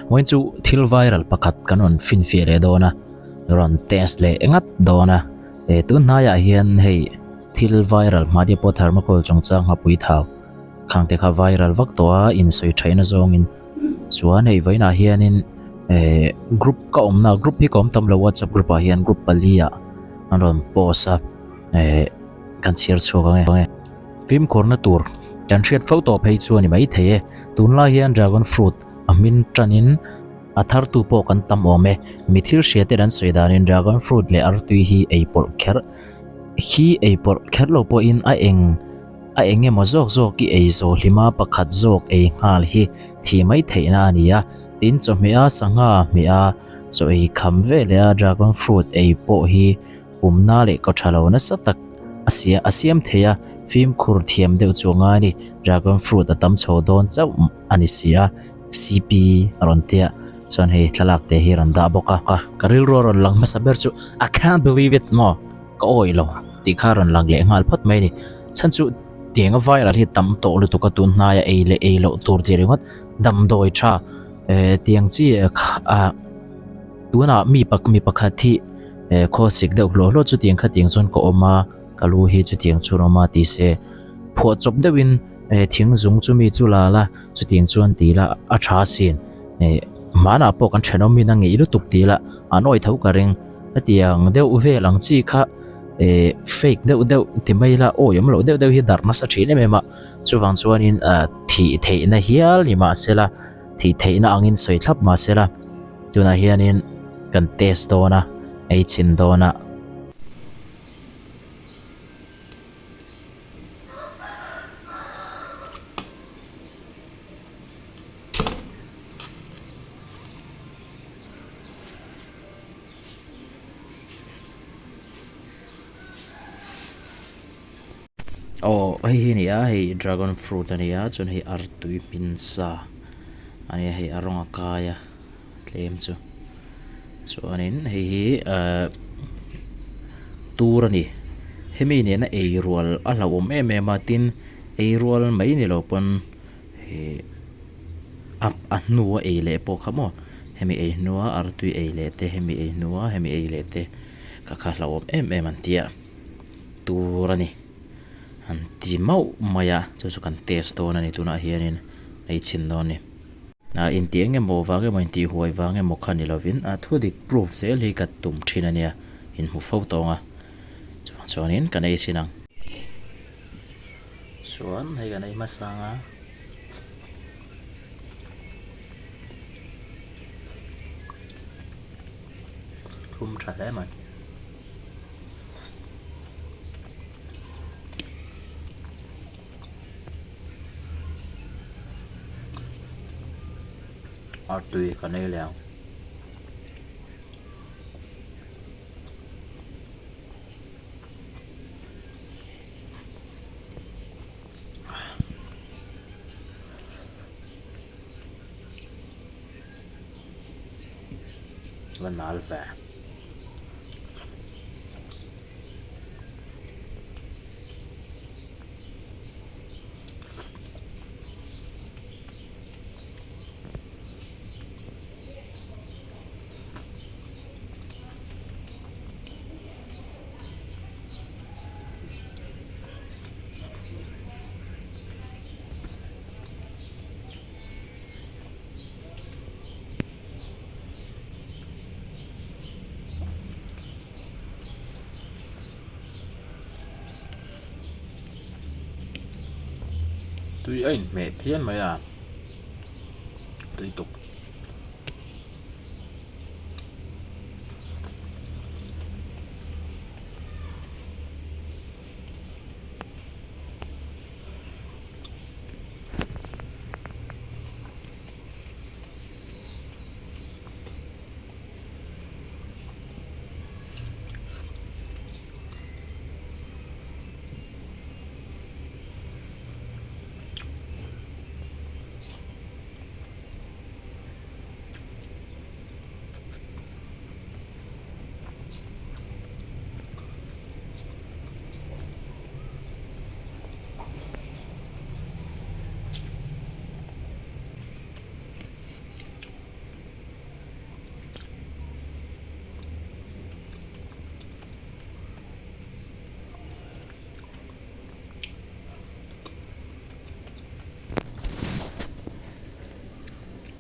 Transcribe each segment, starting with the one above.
Vawiin chu thil viral pakhat kan rawn finfiah leh dawn a, rawn test leh ngat dawn a. E tun hnaiah hian hei thil viral hmahnia pawh thermocol chungchang nghapui thau khang te kha viral vak tawh a insawi thaihna zawngin chuan hei vawiinah hianin e group ka awmna group hi ka awm tam lo whatsapp group ah hian group pali ah an rawn post a e kan chhiar chhuak ang e. Fimkhurna tur kan hriat fo tawh phei chu a ni maithei e. Tunlai hian dragon fruit a hmin tanin a thartu pawh kan tam awm e. Mi thil hria ten an sawi danin dragon fruit leh artui hi ei pawlh kher hi ei pawlh kher lo pawhin a eng a eng emaw zawk zawk i ei zawh hlima pakhat zawk ei nghal hi thih mai theihna a ni a. Tin chawhmeh a sangha hmeh a chaw ei kham ve leh a dragon fruit ei pawh hi Pumna leh kaw tha lo nasa tak a sia a siam thei a, fimkhur thiam deuh chu a ngai a ni. Dragon fruit a tam chho dawn chauh a ni si a, CP a rawn tia chuan hei thlalak te hi a rawn dah bawk a. Ka rilru a rawn lang hmasa ber chu I can't believe it maw ka awih lo tih kha a rawn lang leh nghal phawt mai a ni. Chhan chu tiang a viral hi tam tawh lutuk a tun hnaia ei leh ei loh tur tih ringawt damdawi tha tiang chi kha Tunah mi pak mi pakhat hi eh khaw sik deuh hlawh hlawh chutiang khatiang chuan ka awm a ka lu hi chutiang chuan awm a ti se phuah chawp deuhin eh thing zung chu mi chu la la chutiang chuan ti la a tha sin eh hmanah pawh kan thenawm in a ngeih lutuk ti la an awih tho ka ring hetiang deuh vel ang chi kha eh fake deuh deuh ti mai ila awi awm loh deuh deuh hi darh nasa thin em em a chuvang chuanin ah thih theihna hial ni mahsela. Thih theihna angin sawi thlap mah se la, tunah hianin kan test dawn a, ei chhin dawn a. Aw hei hi a ni a hei dragon fruit a ni a chuan hei artui hmin sa a nia hei a rawng a kai a tlem chu chuanin hei hi ahh tur a ni hemi nena ei rual a hlauhawm em em a tin ei rual mai ni lo pawn ih a a hnua ei leh pawh kha maw hemi ei hnua artui ei leh te hemi ei hnua hemi ei leh te kha kha hlauhawm em em an tia. Tur a ni. An ti mauh mai a, chu chu kan test dawn a ni tunah hianin ei chhin dawn a ni. A intih eng emaw vang emaw intih huai vang emaw kha ni lovin a thu dik proof zel hi ka tum thin a nia, inhmu fo tawng a. Chuvang chuanin kan ei chhin ang. Chuan hei kan ei hmasa ang a. Thum tha hle mai. A tui ka nei leh ang. La nal ve. Tui a inhmeh phian mai a tui tuk.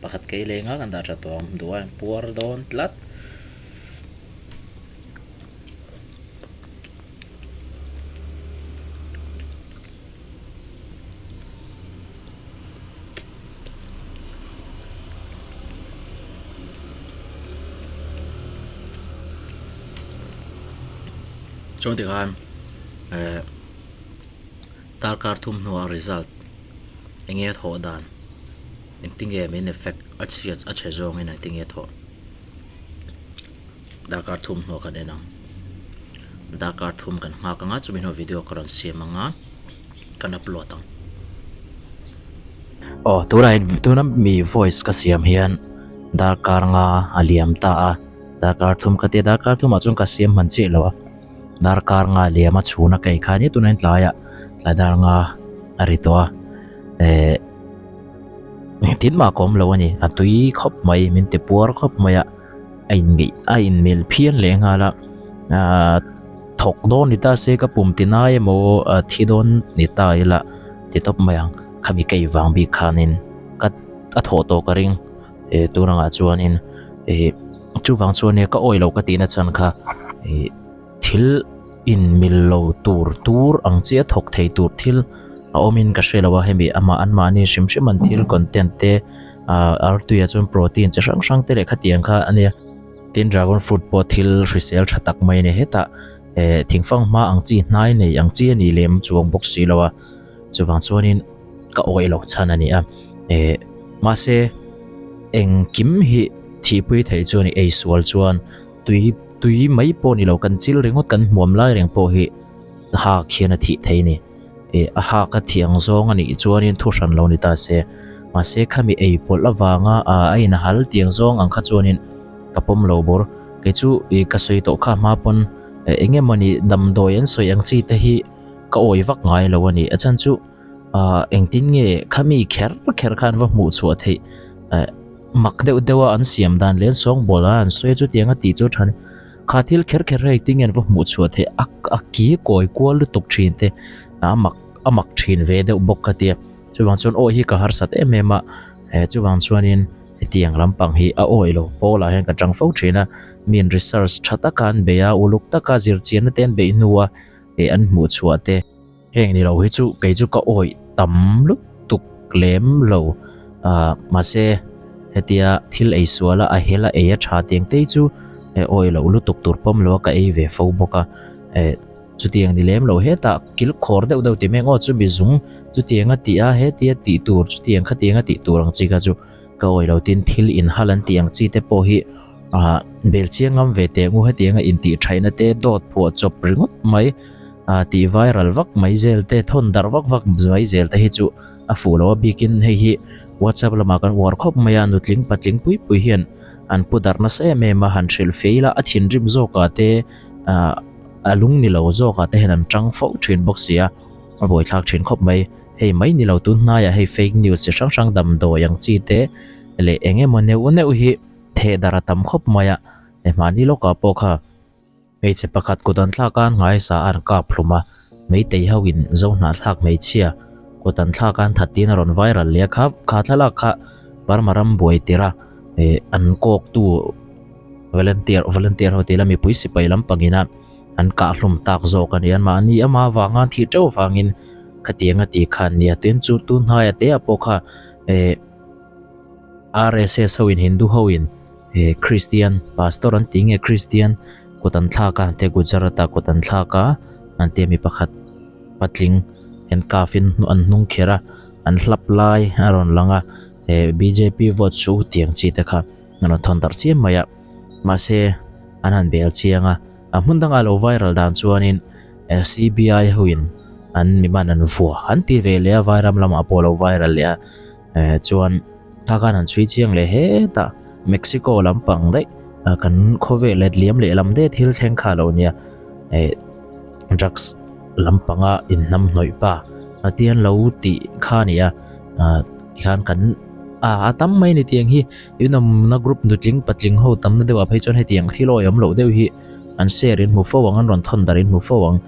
Pakhat kei leh nga kan dah tha tawh ang duh a puar dawn tlat. Chuan tikhan eh darkar thum hnuah result eng nge a thawh dan engtin nge min effect a chhiat a chhe zawngin engtin nge a thawh darkar thum hnuah kan en ang darkar thum kan nghak ang a chumi hnuah video ka rawn siam ang a kan upload ang. Aw tunah hian tuna mi voice ka siam hian darkar nga a liam ta a darkar thum ka tia darkar thumah chuan ka siam hman chiah lo a darkar nga liam a chhun a kei khan hi tunah hian tlaiah tlai dar nga a ri tawh a eh engtin mah ka awm lo a ni a tui khawp mai min ti puar khawp mai a a inngeih a inmil phian leh nghal a ahh thawk dawn ni ta se ka pum ti nai emaw a thi dawn ni ta ila ti tawp mai ang khami ka ei vang bik khanin ka a thawh tawh ka ring eh tun angah chuanin ih chuvang chuan nia ka awih loh ka tihna chhan kha ih thil inmil lo tur tur ang chiah thawk thei tur thil a awmin ka hre lo a hemi amah anmahni hrim hrim an thil content te ah artuiah chuan protein chi hrang hrang te leh khatiang kha a nia tin dragon fruit pawh thil hrisel tha tak mai a ni hetah eh thingfang hma ang chi hnai nei ang chi a nih lem chuang bawk si lo a chuvang chuanin ka awih loh chhan a ni a eh mahse engkim hi thihpui theih chuan ei sual chuan tui tui mai pawh ni lo kan chil ringawt kan hmuam lai reng pawh hi hak hian a thih thei a ni eh a hak a thih ang zawng a nih chuanin thu hran lo ni ta se mahse khami ei pawlh avanga ah a inhal tiang zawng ang kha chuanin ka pawm lo bawr kei chu ih ka sawi tawh kha hma pawn eng emawni damdawi an sawi ang chi te hi ka awi vak ngai lo a ni a chhan chu ah engtin nge khami kher kher khan va hmuh chhuah theih eh mak deuh deuh a an siam dan leh an sawngbawl a an sawi a chutiang a tih chu tha kha thil kher kher hi engtin nge an va hmuh chhuah theih a a ki kawi kual lutuk thin te a mak a mak thin ve deuh bawk ka tia chuvang chuan awi hi ka harsat em em a eh chuvang chuanin hetiang lampang hi a awi lo pawl ah hian ka tang fo thin a mi in research tha taka an bei a uluk taka zirchianna te an beih hnua eh an hmuh chhuah te. Heng ni lo hi chu kei chu ka awih tam lutuk lem lo ah mahse hetia thil ei sual a a hel a ei a tha tiang te hi chu eh awih loh lutuk tur pawm lo a ka ei ve fo bawk a eh chutiang ni lem lo hetah kil khawr deuh deuh ti mai ang aw chumi zung chutiang a tih a hetia tih tur chutiang khatiang a tih tur ang chi kha chu ka awih lo tin thil inhal an tih ang chi te pawh hi ah bel chiang ngam ve teh ngu hetiang a intih thaihna te dawt phuah chawp ringawt mai. ah tih viral vak mai zel te thawn darh vak vak mai zel te hi chu a fuh lo a bikin hei hi whatsapp lamah kan uar khawp mai a nutling patling pui pui hian an pu darh nasa em em a han hrilh fei ila a thinrim zawkah te ah a lung ni lo zawkah te hian an tang fo thin bawk si a a buaithlak thin khawp mai hei mai ni lo tun hnaiah hei fake news chi hrang hrang damdawi ang chi te leh eng emaw neuh neuh hi theh darh a tam khawp mai a hmahni lawkah pawh kha. Hmeichhe pakhat kut an thlak a an ngaisa a an kap hlum a, Meitei ho in zo hnahthlak hmeichhia kut an thlak a an that tiin a rawn viral leh a, kha kha thlalak kha Burma ram buai tirh a eh an kawk tu volunteer volunteer ho tih ila mipui sipai lampang ina an kah hlum tak zawk a ni a, mahni ama avanga an thih teuh avangin khatiang a tih kha an nia tin chu tun hnaia te ah pawh kha eh RSS ho in Hindu ho in. He Christian pastor an tih nge Christian kut an thlak a te Gujarat ah kut an thlak a an tia mi pakhat patling handcuff in an hnung kher a an hlap lai a rawn lang a he bjp vote chu tiang chi te kha an rawn thawn darh chiam mai a mahse an han bel chiang a a hmun dangah lo viral dan chuanin cbi ho in an mi man an vua an ti ve leh a vairam lamah pawh a lo viral leh a. Eh chuan kha khan han chhui chiang leh hetah Mexico lampang daih kan khawvel let liam leh lam daih thil thleng kha lo nia eh drugs lampanga inhnam hnawih pa a tian lo tih kha a ni a ah tikhan kan ah a tam mai a ni tiang hi inawmna group nutling patling ho tamna deuh ah phei chuan hetiang thil awihawm loh deuh hi an share in hmu fo ang an rawn thawn darh in hmu fo ang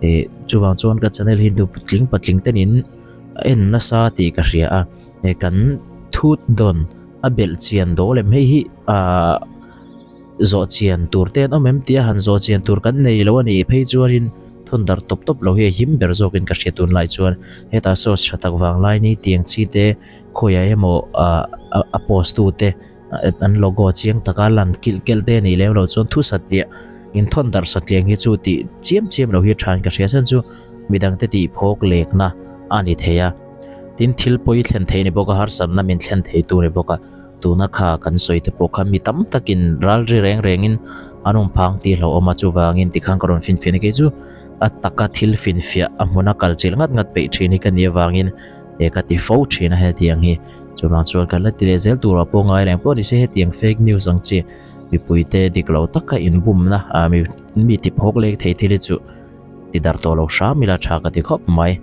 eh chuvang chuan ka channel hi nutling patling ten in. A en nasa tih ka hria a, he kan thut dawn a A belh chian dawl em hei hi ahh zawh chian tur te an awm em tia han zawh chian tur kan nei lo a nih phei chuanin thawn darh tawp tawp lo hi a him ber zawkin ka hria tunlai chuan hetah source tha tak vang lai ni tiang chi te khawiah emaw ahh a post tu te an logo chiang taka lan kilh kelh te a nih lem loh chuan thu satliah inthawn darh satliah ang hi chu tih chiam chiam lo hi a thain ka hria chhan chu midangte tih phawk lekna a ni thei a. Tin, thil pawi thlen thei a ni bawk a, harsatna min thlen thei tu a ni bawk a, tuna kha kan sawi te pawh kha mi tam takin ralri reng rengin an awm phang tih hlauhawm a, chuvangin tikhan ka rawn finfiah ni kei chu a taka thil finfiah a hmuna kal chilh ngat ngat peih thin hi ka nih avangin he ka ti fo thin a hetiang hi. Chuvang chuan kan la ti leh zel turah pawh ngai reng pawh ni se hetiang fake news ang chi mipuite dik lo taka inbumna mi ti phawk lek thei thil hi chu ti darh tawh lo hram ila tha ka ti khawp mai.